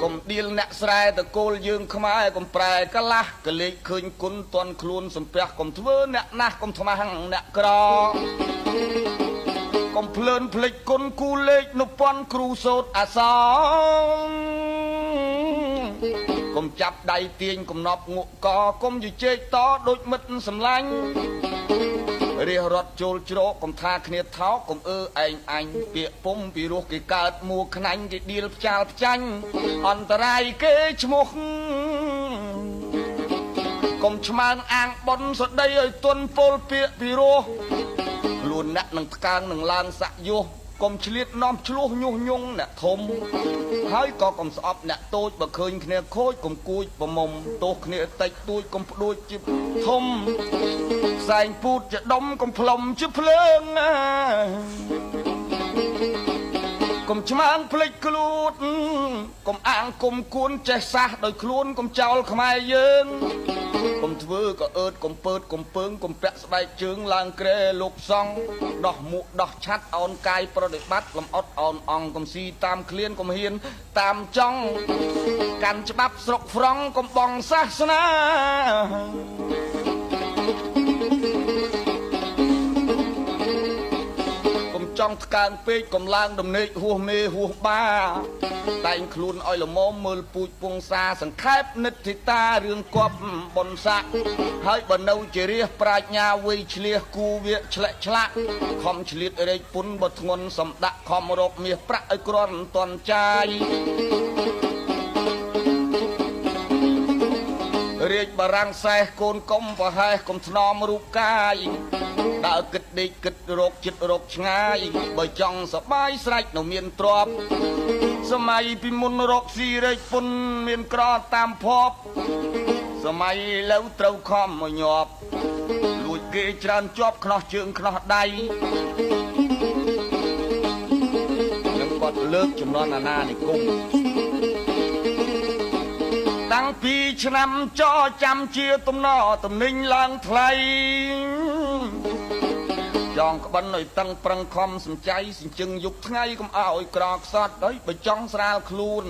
កុំដៀលអ្នកស្រែតកូលយើងខ្មែរកុំប្រែកលាស់កលេចឃើញគុណតន់ខ្លួនសំពះកុំធ្វើអ្នកណាស់កុំថ្មាស់អ្នកក្រកុំភ្លើនភ្លេចគុណគូលេខនុពន្ធគ្រូសូត្រអសរកុំចាប់ដៃទាញកំណប់ងក់កកុំយជែកតដូចមិត្តសម្លាញ់រះរត់ចូលជ្រកកុំថាគ្នាថោកកុំអើឯងអញពាក្យពុំពីរោះគេកើតមួខ្នាញ់គេដៀលផ្ចាលផ្ចាញ់អន្តរាយគេឈ្មោះកុំឆ្មើងអាងប៉ុនសដីឲ្យទន់ពលពាក្យពីរោះខ្លួនអ្នកនឹងថ្កើងនឹងឡើងស័កយោកុំឆ្លៀតនាំឆ្លោះញុះញង់អ្នកធំហើយក៏កុំស្អប់អ្នកតូចបើឃើញគ្នាខូចកុំគួចប្រមុំទោសគ្នាតិចតួចកុំផ្ដួចជាធំផ្សែងពូតជាដុំកុំផ្លុំជាភ្លើងណាកុំឆ្មើងភ្លេចខ្លួនកុំអាងគុំគួនចេះសះដោយខ្លួនកុំចោលខ្មែរយើងកុំធ្វើក៏អើតកុំពើតកុំពើងកុំពាក់ស្បែកជើងឡើងក្រែលោកសង្ឃដោះមួកដោះឆាត់អោនកាយប្រតិបត្តិលំអត់អោនអង្គកុំស៊ីតាមឃ្លានកុំហ៊ានតាមចង់កាន់ច្បាប់ស្រុកហ្វ្រង់កុំបងសាសនាកុំចង់ថ្កើងពេកកុំឡើងដំណេកហួសមេហួសបាតែងខ្លួនឲ្យល្មមមើលពូជពងសាសង្ខេបនិធិតារឿងគប់បុនស័កហើយបើនៅជារាជប្រាជ្ញាវ័យឆ្លៀសគូវាឆ្លាក់ឆ្លាក់ខំឆ្លៀតរែកពុនបើធ្ងន់សំដាក់ខំរកមាសប្រាក់ឲ្យគ្រាន់តន់ចាយរាជបារាំងសេះកូនកុំប្រហែសកុំថ្នមរូបកាយដើរគិតដេកគិតរកចិត្តរកឆ្ងាយបើចង់សបាយស្រេចនៅមានទ្រព្យសម័យពីមុនរកស៊ីរែកពុនមានក្រតាមភពសម័យលើត្រូវខំមកញាប់លួចគេច្រើនជាប់ខ្នោះជើងខ្នោះដៃនឹងគាត់លើកចំនួនអាណានិគមតាំងពីឆ្នាំចចាំជាទំនទំនិញឡើងថ្លៃចងក្បិនឲ្យតឹងប្រឹងខំសំចៃសញ្ជឹងយុគថ្ងៃកុំឲ្យក្រខ្សត់ហើយបើចង់ស្រាលខ្លួន